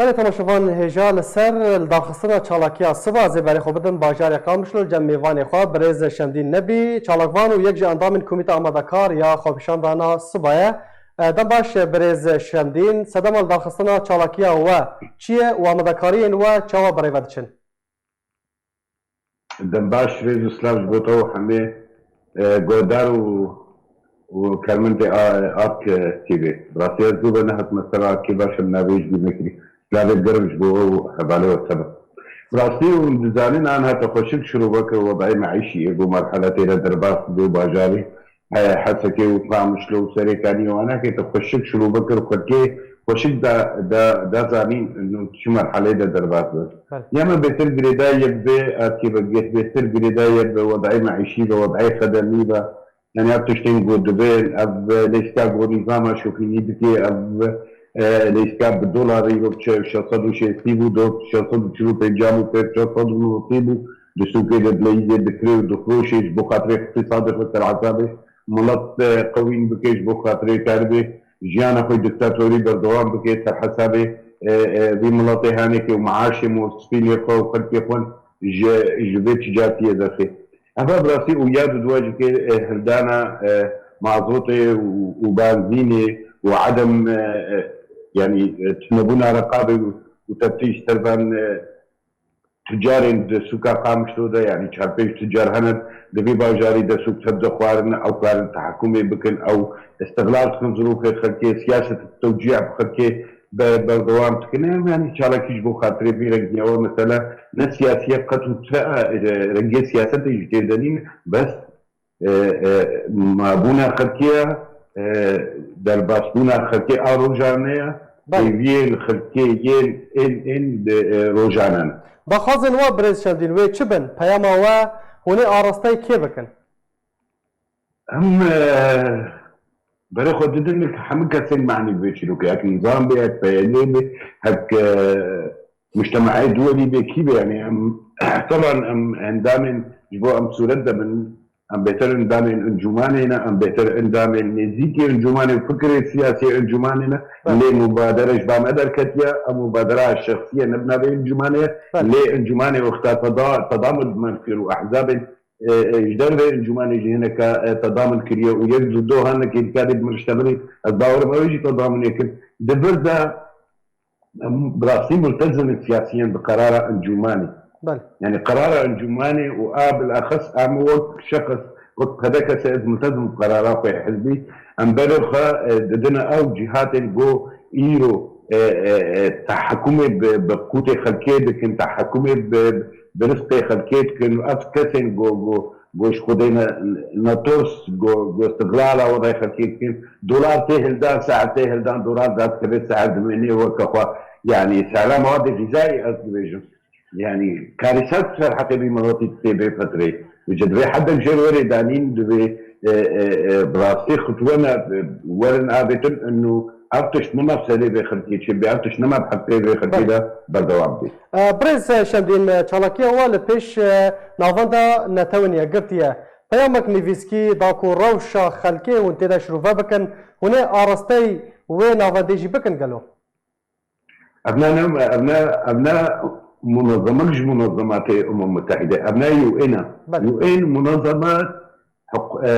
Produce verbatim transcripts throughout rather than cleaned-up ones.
Belê temaşevan hêja li ser li darxistina çalakiya siba ez ê berê xwe bidim bajarê Qamişlo li cem mêvanê xwe birêz Şemdîn Nebî, çalakvan û yek ji endamên Komîta Amadekar ya xwepêşandana siba ye. E, dem baş birêz Şemdîn, sedema li darxistina çalakiya we çi ye û amadekariyên we çawa birêve diçin? Dem baş, rêz û silav ji bo te û hemê, e, guhdar û, û karmendê A-, Ark T V. Bi rastî ez zû ve nehatim ser Arkê, baş em navê ji bîr nekirî. Silavê germ ji bo we û hevalê we tebe. Bi rastî hûn dizanin, an hate xweşik şirove kir wedayê meîşî yê ku merhele tê de derbas dibe û bajarî, e, Hesekê û Qamişlo û Serêkaniyê û Anakê te xweşik şirove kir, xwedkê xweşik da, da, da zanîn û çi merheleyê de derbas be. Belê. Ya me bêtir girêdayî ye bi vê Arkê ve, bêtir girêdayî ye bi wedayê meîşî ve, wedayê xedemî ve. Yani ev tiştên ku dibên, ev leyska ku nîzama şopînî dike, ev, e, leyska bi dolar îro bi şeş sed û şêstî bû, dot şeş sed û çil û pênc û pênc şeş sed û notî bû, di sûkê de dileyîzê dikirê û difroşê ji bo xatirê iqtîsadê xwe ser hesabê milet, e, qewîn bike, ji bo xatirê karibê jiyana xwe diktatorî berdewam bike ser hesabê, e, e, vî miletê hanekê û meaşê mospîlê xwe û xelkê xwe ji, ji vê çicatiyê derxê. Eva bi rastî û ya didwa jî ke, e, hildana, e, mazotê û, û benzînê û edem, e, e, yanî, e, tunebûna reqabê û, û teftîş ser van, e, tucarên di sûka Qamişlo de, yanî çar pênc tucar hene di vî bajarî de sûk tev dixwarin, ew karin tehekûmê bikin, ew îstiqlal dikin zirûfê xelkê, siyaset tewcîh bi xelkê be-, berdewam dikin. Em, yanî çalakî ji bo xatirê vî rengî, ew mesele ne siyasî ye qet û ti, e, rengê siyasetê jî tê de nîne, bes, e, e, mabûna xelkê ye, e, derbasbûna xelkê a rojane ye, Belê. Hêviyên xelkê yên, ên, ên, e, rojane ne. Daxwazên we birêz Şemdîn wê çi bin? Peyama we hûn ê arasteyê kê bikin? Em, e, berê xwe didin hemû kesên manî bi vê çîrokê, hek nîzam be, hek P Y D be, hek, e, mujtema'ê duwelî be, kî be, yanî em, teban em endamên ji bo em sûret de bin, em bêtir endamên encûmanê ne, em bêtir endamên nêzîkî encûmanê û fikirê siyasî encûmanê ne, Belê. Lê mubadere ji ba me derketiye, ev mubadera şexsî ye, ne bi navê encûmanê ye, Belê. Lê encûmanê wexta teda-, tedamul bi me kir û ehzabên e, e, ji dervê encûmanê jî hineka, e, tedamul kiriye û yek ji do hanekê dikarê bi min riştebirî, ez bawerim ew jî tedamulê kir. Di vir de, em, bi rastî multezim in siyasiyen bi qerara encûmanê. Belê. Yani qerara encûmanê û a bilaxis em wek şexs, wek P D K S ez multezim bi qerara xwe hizbî. Em berê xwe, e, didine ew cîhatên go îro, e, e, e, tehekûmê bi, bi qûtê xelkê dikin, tehekûmê bi, bi rizqê xelkê dikin û ev kesên go, go, go ji Xwedê ne, ne tirs, go, go istiqlala wedayê xelkê dikin. Dolar tê hildan, seher tê hildan, dolar derdikeve seher dimênê weke xwe. Yanî sehra mewade gîzayî ez dibêjim. Yanî karîsa ser heqê vî miletî tê vê fetrê. Ji divê hedek jêr werê danîn divê, e, e, e, bi rastî xutwene, e, werin avêtin inu ev tişt nima serê vê xelkê çê bê, ev tişt nima bi heqê vê xelkê de berdewam bê. E, Birêz Şemdîn, e, çalakiya we li pêş, e, navenda Netewên Yekgirtî ye. Peyamek nivîskî da ku rewşa xelkê hûn tê de şirove bikin, hûn ê arasteyî wê navendê jî bikin gelo? Ev ne, ne, ev ne, ev ne munezemek ji munezematê Umem Mutehîde. Ev ne U N e. Belê. U N munezeme Huk-, e,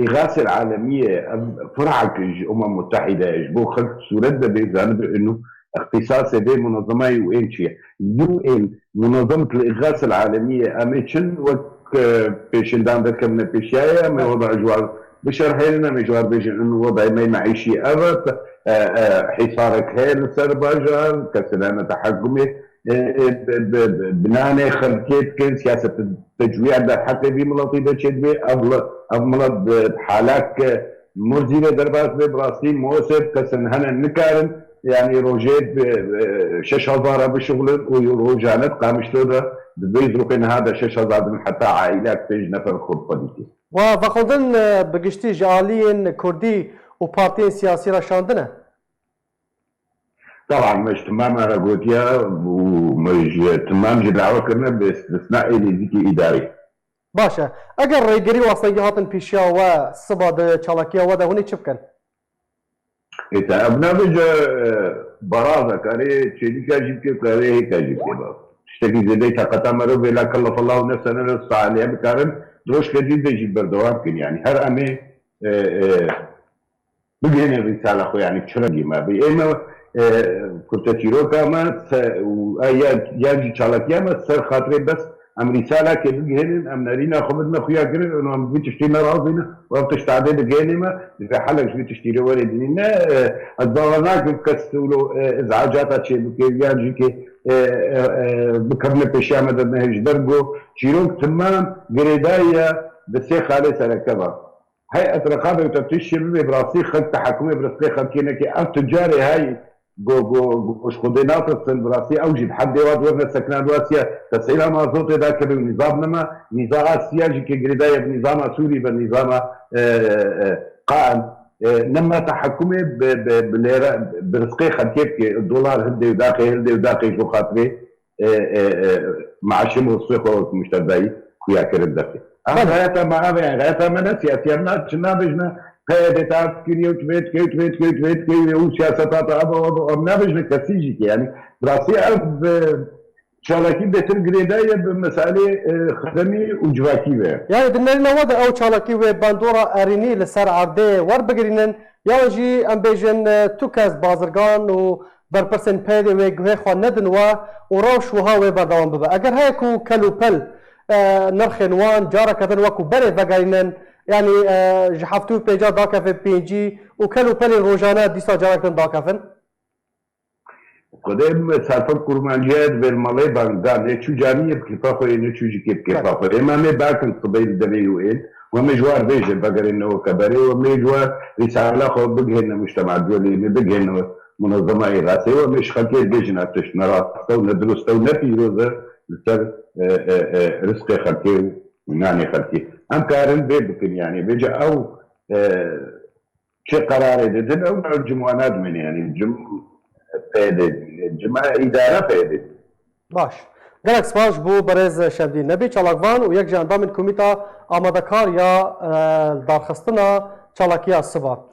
Îxasê Alemî ye. Ev fir'ek ji Umem Mutehîde ye. Ji bo xelk sûret de bê zanibe inu îxtîsasê vê munezemeyê U N çi ye. U N Munezemet Îxasê Alemî ye. Em ê çin wek, e, pêşêndan derkevine pêşiya ye. Em ê weda ji war bişerhênin, em ê ji war bêjin, in wedayê me meîşî ev e, e, e, hîsarek heye li ser bajar, kesên hene tehekûmê, e, e, bi, bi, bi, bi nanê xelkê dikin, siyaset tecwîya derheqê vî miletî de çêdibe, ev li, ev milet bi halak, e, murzî ve derbas be, bi rastî mosef kesên hene nikarin, yanî rojê bi, e, şeş hezar bişuxulin û rojane di Qamişlo de, di vê zirûxê niha de şeş hezar din heta aîlek pênc nefer xwe bi xwe dîtî. Wa vexwendin, e, bi giştî ji aliyên kurdî û partiyên siyasî re şandine? Taban, me ji timam re gotiye û me ji timam jî dawe kirine, bi istisna ê nêzîkî îdarî. Baş e. Eger rêgirî û astengî hatin pêşiya we, siba di çalakiya we de hûn ê çi bikin? Êta, ev nabêje, e, Baraza karê çêlîka jî bike, karê hêka jî bike. Tiştekî zêdeyî teqeta merov bê, la kellefallahu nefsen illa wus'eha, lê em bikarin rojke dî de jî berdewam bikin. Yanî her em ê, e, e, bigihînin rîsala xwe, yanî çi rengî me bî. Ê me, e, kurteçîroka me se-, û, e, ya, yan jî çalakiya me ser xatirê bes em rîsalakê bigihînin, em nerîna xwe bidine xuyakirin, û em vî tiştî nerazîne, û ev tişt adê digihîne me, divê helek ji vî tiştî re were dinîne. E, ez bawer nakim kes wilo, e, izecata çêbike, yan jî ke, e, e, e, bikevine pêşiya me de ne ji ber ku çîrok timam girêdayî ye bi sê xalê sereke ve. Hey, etrexabê û teftîşê bibê, bi rastî xelk tehekûmê bi rizqê xelkê neke. Ev tucarê hey, go, go, go, ji Xwedê natirsin, bi rastî ew jî di heddê wa di werine sekinan wasiye, tesîra mazotê dakeve û nîzam nema, nîza a siya jî ke girêdaye bi nîzama Sûrî ve nîzama, e, e, qaim, e, nema tehekûmê bi, bi, bi lêre, bi rizqê xelkê bike, dolar hildê û daxê, hildê û daxê ji bo xatirê e, e, e, meaşê min û rûsê xwe wek muşterdayî xuya kirin derê. Aha, belê, xeyata me ev e, xeyata me ne siyasî, em na-, çi nabêjine, P Y D te ev kiriye û tu vê dikey û tu vê dikey û tu vê dikey û ew siyaseta te ev e, ev e, em nabêjine kesî jî ke, yanî, bi rastî ev, e, çalakî bêtir girêdayî ye bi meselê, e, xedemî û civakî ve. Yanî di nerîna we de ew çalakî wê bandora erênî li ser erdê werbigirînin, yan jî em bêjin, e, tu kes bazirgan û berpirsên P Y D'ê wê guhê xwe nedin we û rewş wiha wê berdewam bibe. Eger heye ku kel û pel, e, nirxên wan careke din wekû berê vegerînin, yanî, e, ji heftê û pênca dakeve pêncî û kel û pelên rojane dîsa careke din dakevin? Xwedê serfet kurmanciyê divê li malê bang da, nêçû caniyê bi kêfa xwe yê, nêçû jî kê bi kêfa xwe. Êma mê bakin sibê li devê û ên, we mê ji war bêje vegerên newe ke berê, we mê ji war rîsala xwe bigihêne mujtema duwelî, mê bigihêne munezema Îxasê, we mê ji xelkê bêjin ev tişt ne rast e û ne dirust e û ne pîroz e li ser, e, e, e, rizqê xelkê û nanê xelkê. Em karin vê bikin, yanî bêje ew, e, çi qerarê didin, ew cim wana dimîne, yanî cim pê de dimîne, cima îdare pê de. Baş. Gelek spas ji bo berêz Şemdîn Nebî, çalakvan û yek ji endamên Komîta Amadekar ya, e, darxistina çalakiya siva.